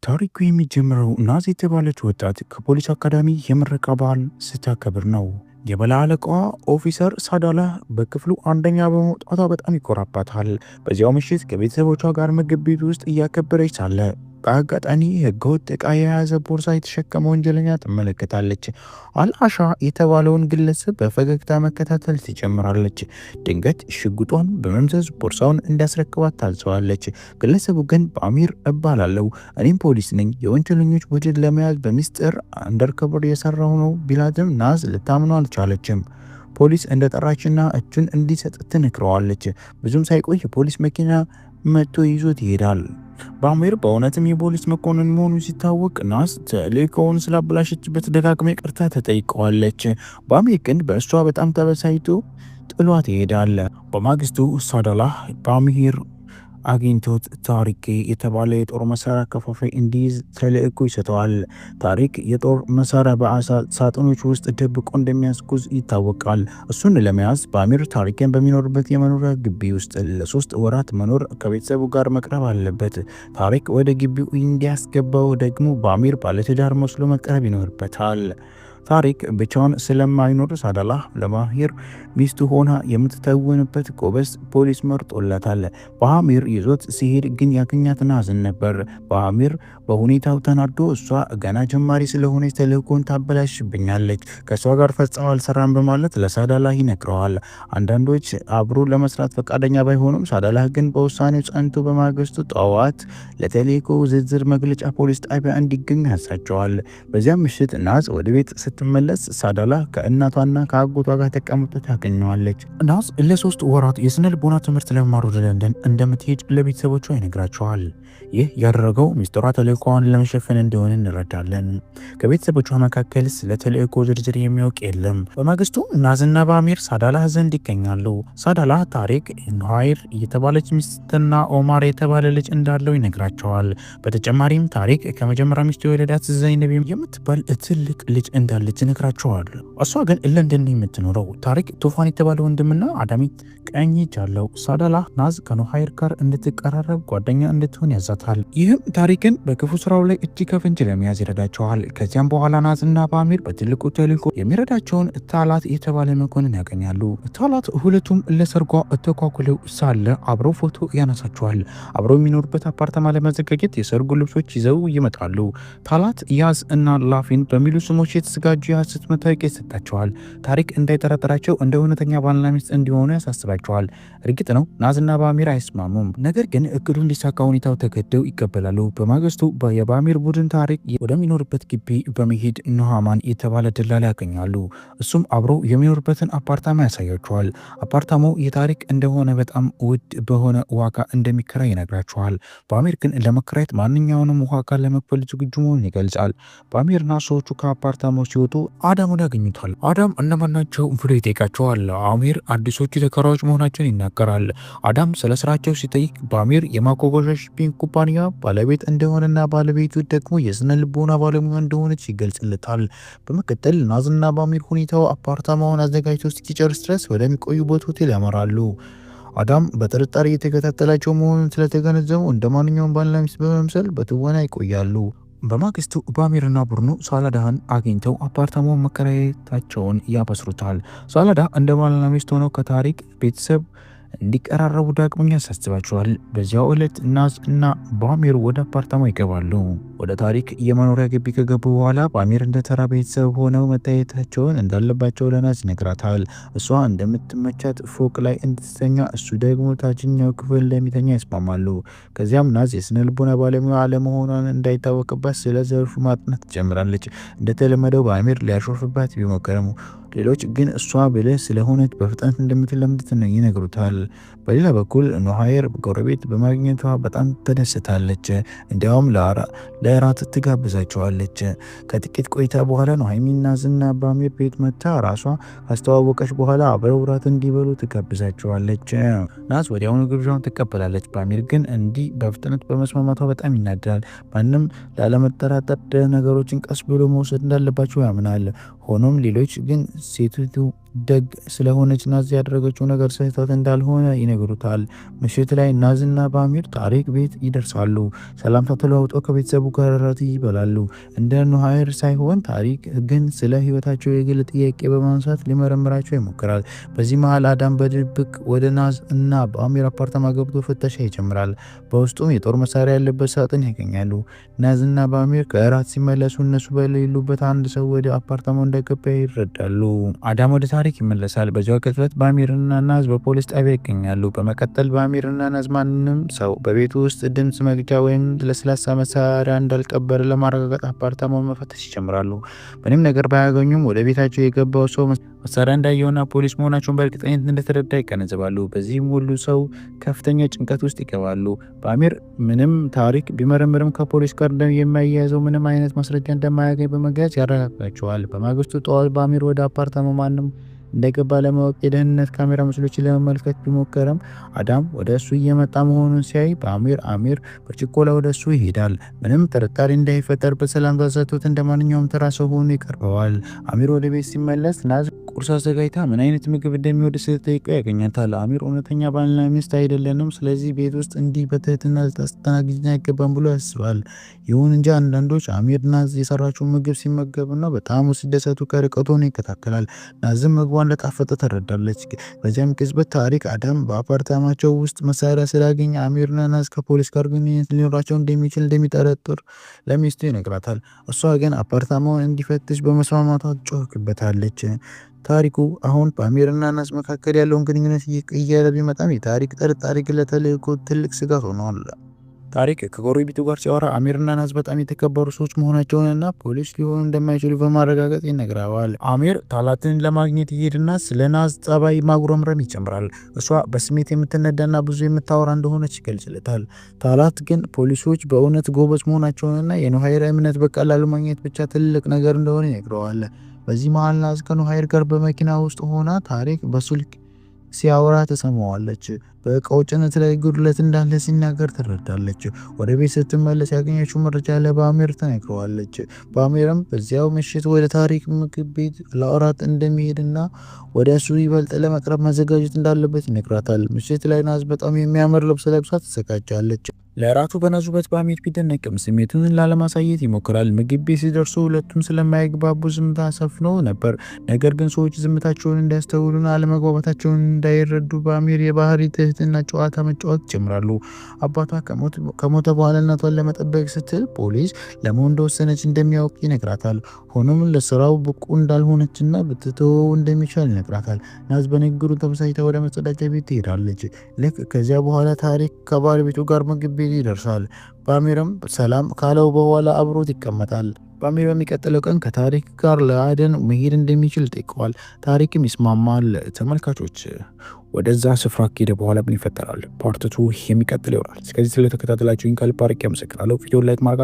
ታሪኩ የሚጀምረው ናዝ የተባለች ወጣት ከፖሊስ አካዳሚ የምረቃ በዓል ስታከብር ነው። የበላይ አለቃዋ ኦፊሰር ሳዳላ በክፍሉ አንደኛ በመውጣቷ በጣም ይኮራባታል። በዚያው ምሽት ከቤተሰቦቿ ጋር ምግብ ቤት ውስጥ እያከበረች ሳለ በአጋጣሚ ህገወጥ ዕቃ የያዘ ቦርሳ የተሸከመ ወንጀለኛ ትመለከታለች። አልአሻ የተባለውን ግለሰብ በፈገግታ መከታተል ትጀምራለች። ድንገት ሽጉጧን በመምዘዝ ቦርሳውን እንዲያስረክባት ታዘዋለች። ግለሰቡ ግን በአሚር እባላለሁ፣ እኔም ፖሊስ ነኝ፣ የወንጀለኞች ቡድን ለመያዝ በሚስጥር undercover የሰራው ነው ቢላትም ናዝ ልታምነው አልቻለችም። ፖሊስ እንደጠራችና እጁን እንዲሰጥ ትነግረዋለች። ብዙም ሳይቆይ የፖሊስ መኪና መጥቶ ይዞት ይሄዳል። በአሚር በእውነትም የፖሊስ መኮንን መሆኑ ሲታወቅ ናዝ ተልእኮውን ስላበላሸችበት ደጋግማ ይቅርታ ተጠይቀዋለች። በአሚር ግን በእሷ በጣም ተበሳይቶ ጥሏት ይሄዳል። በማግስቱ ሳዳላህ በአሚር አግኝቶት ታሪክ የተባለ የጦር መሳሪያ ከፋፋይ እንዲይዝ ተልእኮ ይሰጠዋል። ታሪክ የጦር መሳሪያ በአሳ ሳጥኖች ውስጥ ደብቆ እንደሚያስጉዝ ይታወቃል። እሱን ለመያዝ በአሚር ታሪክን በሚኖርበት የመኖሪያ ግቢ ውስጥ ለ3 ወራት መኖር፣ ከቤተሰቡ ጋር መቅረብ አለበት። ታሪክ ወደ ግቢው እንዲያስገባው ደግሞ በአሚር ባለትዳር መስሎ መቅረብ ይኖርበታል። ታሪክ ብቻውን ስለማይኖር ሳዳላህ ለማሂር ሚስቱ ሆና የምትተውንበት ጎበዝ ፖሊስ መርጦለታል። በአሚር ይዞት ሲሄድ ግን ያገኛት ናዝን ነበር። በአሚር በሁኔታው ተናዶ እሷ ገና ጀማሪ ስለሆነች ተልእኮን ታበላሽብኛለች፣ ከእሷ ጋር ፈጽሞ አልሰራም በማለት ለሳዳላህ ይነግረዋል። አንዳንዶች አብሮ ለመስራት ፈቃደኛ ባይሆኑም ሳዳላህ ግን በውሳኔው ጸንቶ በማግስቱ ጠዋት ለተልእኮ ዝርዝር መግለጫ ፖሊስ ጣቢያ እንዲገኙ ያዛቸዋል። በዚያም ምሽት ናዝ ወደ ቤት ስትመለስ ሳዳላ ከእናቷና ከአጎቷ ጋር ተቀምጦ ታገኘዋለች። ናዝ ለ3 ወራት የስነ ልቦና ትምህርት ለመማር ወደ ለንደን እንደምትሄድ ለቤተሰቦቿ ይነግራቸዋል። ይህ ያደረገው ሚስጥሯ ተልእኮዋን ለመሸፈን እንደሆነ እንረዳለን። ከቤተሰቦቿ መካከል ስለ ተልእኮ ዝርዝር የሚያውቅ የለም። በማግስቱ ናዝና በአሚር ሳዳላህ ዘንድ ይገኛሉ። ሳዳላህ ታሪክ ኑሃይር የተባለች ሚስትና ኦማር የተባለ ልጅ እንዳለው ይነግራቸዋል። በተጨማሪም ታሪክ ከመጀመሪያ ሚስቱ የወለዳት ዘይነብ የምትባል ትልቅ ልጅ እንዳለች ይነግራቸዋል። እሷ ግን ለንደን ነው የምትኖረው። ታሪክ ቱፋን የተባለ ወንድምና አዳሚት ቀኝ እጅ አለው። ሳዳላህ ናዝ ከኑሃይር ጋር እንድትቀራረብ፣ ጓደኛ እንድትሆን ያዛታል። ይህም ታሪክን በክፉ ስራው ላይ እጅ ከፍንጅ ለመያዝ ይረዳቸዋል። ከዚያም በኋላ ናዝና በአሚር በትልቁ ተልእኮ የሚረዳቸውን ታላት የተባለ መኮንን ያገኛሉ። ታላት ሁለቱም ለሰርጓ ተኳኩለው ሳለ አብረው ፎቶ ያነሳቸዋል። አብረው የሚኖሩበት አፓርታማ ለመዘጋጀት የሰርጉ ልብሶች ይዘው ይመጣሉ። ታላት ያዝ እና ላፊን በሚሉ ስሞች የተዘጋጁ የሐሰት መታወቂያ ይሰጣቸዋል። ታሪክ እንዳይጠረጠራቸው እንደ እውነተኛ ባልና ሚስት እንዲሆኑ ያሳስባቸዋል። እርግጥ ነው ናዝና ባሚር አይስማሙም። ነገር ግን እቅዱ እንዲሳካ ሁኔታው ተገደው ይቀበላሉ። በማግስቱ የባሚር ቡድን ታሪክ ወደሚኖርበት ግቢ በመሄድ ኑሃማን የተባለ ደላላ ያገኛሉ። እሱም አብሮ የሚኖርበትን አፓርታማ ያሳያቸዋል። አፓርታማው የታሪክ እንደሆነ በጣም ውድ በሆነ ዋጋ እንደሚከራይ ይነግራቸዋል። ባሚር ግን ለመከራየት ማንኛውንም ዋጋ ለመክፈል ዝግጁ መሆኑን ይገልጻል። ባሚርና ሰዎቹ ከአፓርታማው ሲወጡ አዳሙን ያገኙታል። አዳም እነማን ናቸው ብሎ ይጠይቃቸዋል። አሚር አዲሶቹ ተከራዮች መሆናቸውን ይናገራል። አዳም ስለ ስራቸው ሲጠይቅ ባሚር የማጓጓዣ shipping ኩባንያ ባለቤት እንደሆነና ባለቤቱ ደግሞ የስነ ልቦና ባለሙያ እንደሆነች ይገልጽለታል። በመቀጠል ናዝና ባሚር ሁኔታው አፓርታማውን አዘጋጅቶ እስኪጨርስ ድረስ ወደሚቆዩበት ሆቴል ያመራሉ። አዳም በጥርጣሬ እየተከታተላቸው መሆኑን ስለተገነዘቡ እንደ ማንኛውም ባልና ሚስት በመምሰል በትወና ይቆያሉ። በማግስቱ ባሚርና ቡድኑ ሳላዳህን አግኝተው አፓርታማውን መከራየታቸውን ያበስሩታል። ሳላዳ እንደ ባልና ሚስት ሆነው ከታሪክ ቤተሰብ እንዲቀራረቡ ዳግመኛ ያሳስባቸዋል። በዚያው ዕለት ናዝ እና ባሚር ወደ አፓርታማው ይገባሉ። ወደ ታሪክ የመኖሪያ ግቢ ከገቡ በኋላ ባሚር እንደ ተራ ቤተሰብ ሆነው መታየታቸውን እንዳለባቸው ለናዝ ይነግራታል። እሷ እንደምትመቻት ፎቅ ላይ እንድትተኛ፣ እሱ ደግሞ ታችኛው ክፍል እንደሚተኛ ይስማማሉ። ከዚያም ናዝ የስነ ልቦና ባለሙያ አለመሆኗን እንዳይታወቅባት ስለ ዘርፉ ማጥናት ትጀምራለች። እንደተለመደው ባሚር ሊያሾፍባት ቢሞክርም ሌሎች ግን እሷ ብልህ ስለሆነች በፍጥነት እንደምትለምድ ይነግሩታል። በሌላ በኩል ኑሃይር ጎረቤት በማግኘቷ በጣም ተደስታለች። እንዲያውም ለእራት ትጋብዛቸዋለች። ከጥቂት ቆይታ በኋላ ኑሃይሚን ናዝና ባሚር ቤት መጥታ ራሷ ካስተዋወቀች በኋላ አብረው እራት እንዲበሉ ትጋብዛቸዋለች። ናዝ ወዲያውኑ ግብዣውን ትቀበላለች። ባሚር ግን እንዲህ በፍጥነት በመስማማቷ በጣም ይናደዳል። ማንም ላለመጠራጠር ነገሮችን ቀስ ብሎ መውሰድ እንዳለባቸው ያምናል። ሆኖም ሌሎች ግን ሴቲቱ ደግ ስለሆነች ናዝ ያደረገችው ነገር ስህተት እንዳልሆነ ይነግሩታል። ምሽት ላይ ናዝና ባሚር ታሪክ ቤት ይደርሳሉ። ሰላምታ ተለዋውጠው ከቤተሰቡ ጋር እራት ይበላሉ። እንደ ኑሃይር ሳይሆን ታሪክ ግን ስለ ህይወታቸው የግል ጥያቄ በማንሳት ሊመረምራቸው ይሞክራል። በዚህ መሃል አዳም በድብቅ ወደ ናዝ እና በአሚር አፓርታማ ገብቶ ፍተሻ ይጀምራል። በውስጡም የጦር መሳሪያ ያለበት ሳጥን ያገኛሉ። ናዝና በአሚር ከእራት ሲመለሱ እነሱ በሌሉበት አንድ ሰው ወደ አፓርታማው እንደገባ ይረዳሉ። አዳም ወደ ታሪክ ይመለሳል። በዚያው ቅጽበት ባሚርና ናዝ በፖሊስ ጣቢያ ይገኛሉ። በመቀጠል ባሚርና ናዝ ማንም ሰው በቤቱ ውስጥ ድምፅ መቅጃ ወይም ለስላሳ መሳሪያ እንዳልቀበረ ለማረጋገጥ አፓርታማውን መፈተሽ ይጀምራሉ። ምንም ነገር ባያገኙም ወደ ቤታቸው የገባው ሰው መሳሪያ እንዳየውና ፖሊስ መሆናቸውን በእርግጠኝነት እንደተረዳ ይገነዘባሉ። በዚህም ሁሉ ሰው ከፍተኛ ጭንቀት ውስጥ ይገባሉ። በአሚር ምንም ታሪክ ቢመረምርም ከፖሊስ ጋር የሚያያዘው ምንም አይነት ማስረጃ እንደማያገኝ በመግለጽ ያረጋጋቸዋል። በማግስቱ ጠዋት በአሚር ወደ አፓርታማው ማንም እንደገባ ለማወቅ የደህንነት ካሜራ ምስሎችን ለመመልከት ቢሞከርም አዳም ወደ እሱ እየመጣ መሆኑን ሲያይ በአሚር አሚር በችኮላ ወደ እሱ ይሄዳል። ምንም ጥርጣሬ እንዳይፈጠር በሰላምታ ሰጥቶት እንደ ማንኛውም ተራ ሰው ሆኖ ይቀርበዋል። አሚር ወደ ቤት ሲመለስ ናዝ ቁርስ አዘጋጅታ ምን አይነት ምግብ እንደሚወድ ስትጠይቀው ያገኛታል። አሚር እውነተኛ ባልና ሚስት አይደለንም፣ ስለዚህ ቤት ውስጥ እንዲህ በትህትና ልታስተናግጅኝ አይገባም ብሎ ያስባል። ይሁን እንጂ አንዳንዶች አሚር ናዝ የሰራችው ምግብ ሲመገብና በጣም ሲደሰቱ ከርቀቱ ሆኖ ይከታተላል። ናዝም ምግቧ እንደጣፈጠ ተረዳለች። በዚያም ቅጽበት ታሪክ አዳም በአፓርታማቸው ውስጥ መሳሪያ ስላገኘ አሚርና ናዝ ከፖሊስ ጋር ግንኙነት ሊኖራቸው እንደሚችል እንደሚጠረጥር ለሚስቱ ይነግራታል። እሷ ግን አፓርታማውን እንዲፈትሽ በመስማማቷ ትጮህበታለች። ታሪኩ አሁን በአሚርና ናዝ መካከል ያለውን ግንኙነት እየቀየረ ቢመጣም የታሪክ ጥርጣሬ ግን ለተልዕኮ ትልቅ ስጋት ሆኗል። ታሪክ ከጎረቤቱ ጋር ሲያወራ አሚርና ናዝ በጣም የተከበሩ ሰዎች መሆናቸውንና ፖሊስ ሊሆኑ እንደማይችሉ በማረጋገጥ ይነግረዋል። አሚር ታላትን ለማግኘት ይሄድና ስለ ናዝ ጸባይ ማጉረምረም ይጨምራል። እሷ በስሜት የምትነዳና ብዙ የምታወራ እንደሆነች ይገልጽለታል። ታላት ግን ፖሊሶች በእውነት ጎበዝ መሆናቸውንና የኑሃይር እምነት በቀላሉ ማግኘት ብቻ ትልቅ ነገር እንደሆነ ይነግረዋል። በዚህ መሃል ናዝ ከኑሃይር ጋር በመኪና ውስጥ ሆና ታሪክ በስልክ ሲያወራ ትሰማዋለች። በእቃው ጭነት ላይ ጉድለት እንዳለ ሲናገር ትረዳለች። ወደ ቤት ስትመለስ ያገኘችው መረጃ ለባሜር ትነግረዋለች። ባሜርም በዚያው ምሽት ወደ ታሪክ ምግብ ቤት ለእራት እንደሚሄድና ወደ እሱ ይበልጥ ለመቅረብ መዘጋጀት እንዳለበት ይነግራታል። ምሽት ላይ ናዝ በጣም የሚያምር ልብስ ለብሳ ትዘጋጃለች። ለራቱ በናዝ ውበት በአሚር ቢደነቅም ስሜቱን ላለማሳየት ይሞክራል። ምግብ ቤት ሲደርሱ ሁለቱም ስለማይግባቡ ዝምታ ሰፍኖ ነበር። ነገር ግን ሰዎች ዝምታቸውን እንዲያስተውሉና አለመግባባታቸውን እንዳይረዱ በአሚር የባህሪ ትህትና ጨዋታ መጫወት ይጀምራሉ። አባቷ ከሞተ በኋላ እናቷን ለመጠበቅ ስትል ፖሊስ ለመሆን እንደወሰነች እንደሚያውቅ ይነግራታል። ሆኖም ለስራው ብቁ እንዳልሆነችና ብትተወው እንደሚቻል ይነግራታል። ናዝ በንግግሩ ተበሳጭታ ወደ መጸዳጃ ቤት ትሄዳለች። ልክ ከዚያ በኋላ ታሪክ ከባለቤቱ ጋር ምግብ ቤት ይደርሳል። ባሚርም ሰላም ካለው በኋላ አብሮት ይቀመጣል። ባሚር በሚቀጥለው ቀን ከታሪክ ጋር ለአደን መሄድ እንደሚችል ጠይቀዋል። ታሪክም ይስማማል። ተመልካቾች ወደዛ ስፍራ ከሄደ በኋላ ምን ይፈጠራል? Part 2 የሚቀጥል ይሆናል። እስከዚህ ስለተከታተላችሁኝ ከልብ አድርጌ አመሰግናለሁ። ቪዲዮ like ማድረግ